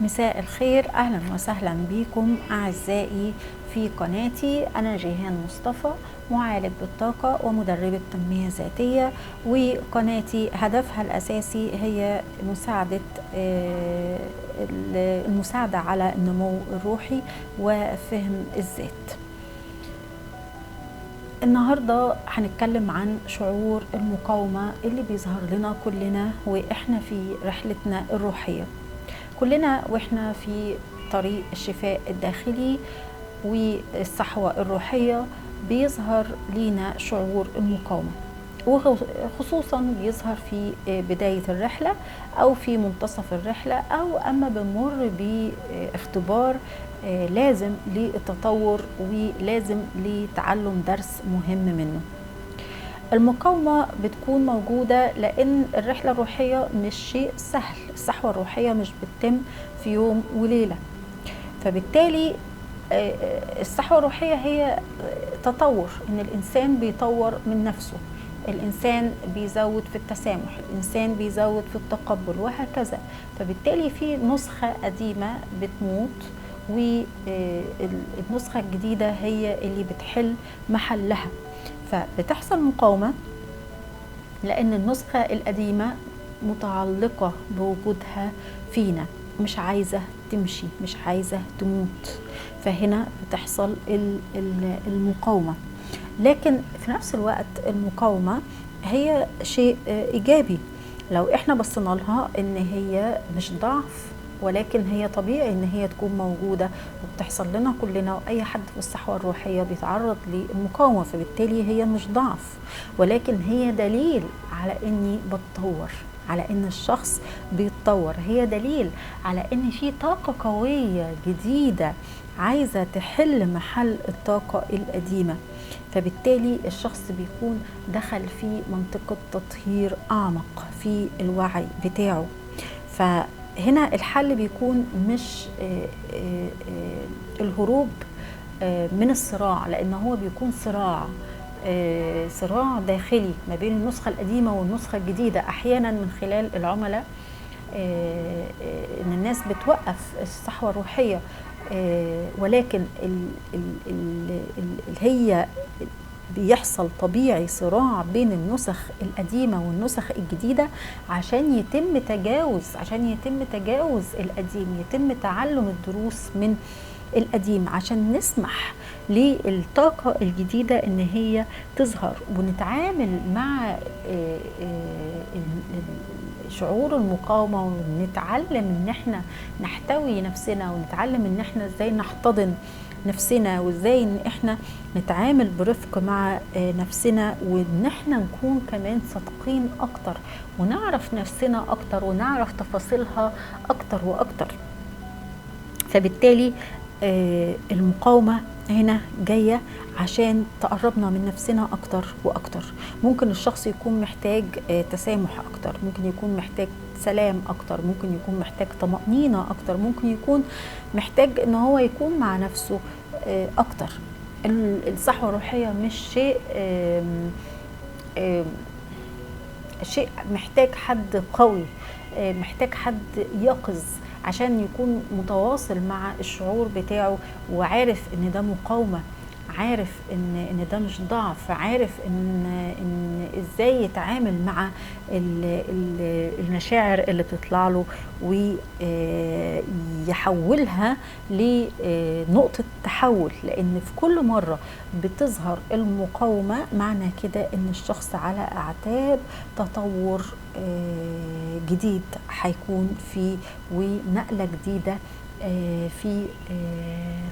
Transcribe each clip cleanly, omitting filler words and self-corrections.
مساء الخير، أهلا وسهلا بكم أعزائي في قناتي. أنا جيهان مصطفى، معالج بالطاقة ومدربة تنمية ذاتية، وقناتي هدفها الأساسي هي مساعدة المساعدة على النمو الروحي وفهم الذات. النهاردة هنتكلم عن شعور المقاومة اللي بيظهر لنا كلنا وإحنا في رحلتنا الروحية، كلنا وإحنا في طريق الشفاء الداخلي والصحوة الروحية بيظهر لينا شعور المقاومة، وخصوصا بيظهر في بداية الرحلة أو في منتصف الرحلة، أو أما بنمر باختبار لازم للتطور ولازم لتعلم درس مهم منه. المقاومة بتكون موجودة لأن الرحلة الروحية مش شيء سهل، الصحوة الروحية مش بتتم في يوم وليلة، فبالتالي الصحوة الروحية هي تطور، إن الإنسان بيطور من نفسه، الإنسان بيزود في التسامح، الإنسان بيزود في التقبل وهكذا. فبالتالي في نسخة قديمة بتموت والنسخة الجديدة هي اللي بتحل محلها، فبتحصل مقاومة لأن النسخة القديمة متعلقة بوجودها فينا، مش عايزة تمشي، مش عايزة تموت، فهنا بتحصل المقاومة. لكن في نفس الوقت المقاومة هي شيء إيجابي لو احنا بصينا لها ان هي مش ضعف، ولكن هي طبيعي ان هي تكون موجودة وبتحصل لنا كلنا، واي حد في الصحوة الروحية بيتعرض للمقاومة، فبالتالي هي مش ضعف، ولكن هي دليل على اني بتطور، على ان الشخص بيتطور، هي دليل على ان في طاقة قوية جديدة عايزة تحل محل الطاقة القديمة، فبالتالي الشخص بيكون دخل في منطقة تطهير أعمق في الوعي بتاعه. فهنا الحل بيكون مش الهروب من الصراع، لأن هو بيكون صراع، صراع داخلي ما بين النسخة القديمة والنسخة الجديدة. أحيانا من خلال العملاء إن الناس بتوقف الصحوة الروحية، ولكن هي بيحصل طبيعي صراع بين النسخ القديمة والنسخ الجديدة عشان يتم تجاوز، عشان يتم تجاوز القديم، يتم تعلم الدروس من القديم، عشان نسمح للطاقة الجديدة ان هي تظهر ونتعامل مع شعور المقاومة، ونتعلم ان احنا نحتوي نفسنا، ونتعلم ان احنا ازاي نحتضن نفسنا، وازاي ان احنا نتعامل برفق مع نفسنا، وان احنا نكون كمان صادقين اكتر، ونعرف نفسنا اكتر، ونعرف تفاصيلها اكتر واكتر. فبالتالي المقاومة هنا جاية عشان تقربنا من نفسنا أكتر وأكتر. ممكن الشخص يكون محتاج تسامح أكتر، ممكن يكون محتاج سلام أكتر، ممكن يكون محتاج طمأنينة أكتر، ممكن يكون محتاج إن هو يكون مع نفسه أكتر. الصحوة الروحية مش شيء شيء محتاج حد قوي، محتاج حد يقظ عشان يكون متواصل مع الشعور بتاعه، وعارف ان ده مقاومة، عارف ان ده مش ضعف، عارف ان ازاي يتعامل مع المشاعر اللي بتطلع له ويحولها لنقطة تحول. لان في كل مرة بتظهر المقاومة معنى كده ان الشخص على اعتاب تطور جديد هيكون في، ونقلة جديدة في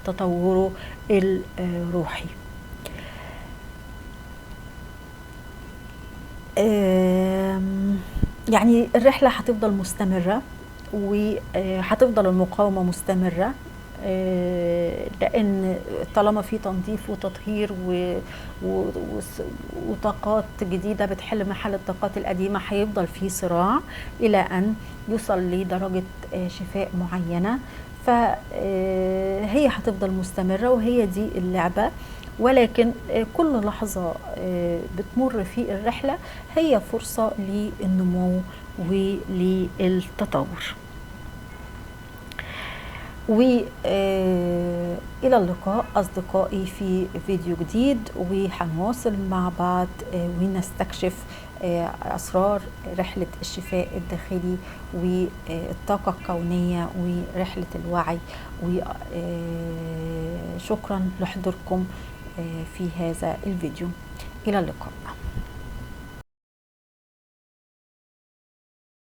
تطوره الروحي. يعني الرحلة هتفضل مستمرة، وهتفضل المقاومة مستمرة، لأن طالما في تنظيف وتطهير وطاقات جديدة بتحل محل الطاقات القديمة، هيفضل في صراع إلى أن يوصل لدرجة شفاء معينة. فهي هتفضل مستمرة، وهي دي اللعبة. ولكن كل لحظة بتمر في الرحلة هي فرصة للنمو وللتطور. وإلى اللقاء أصدقائي في فيديو جديد، وهنواصل مع بعض ونستكشف أسرار رحلة الشفاء الداخلي والطاقة الكونية ورحلة الوعي. وشكرا لحضوركم في هذا الفيديو. إلى اللقاء.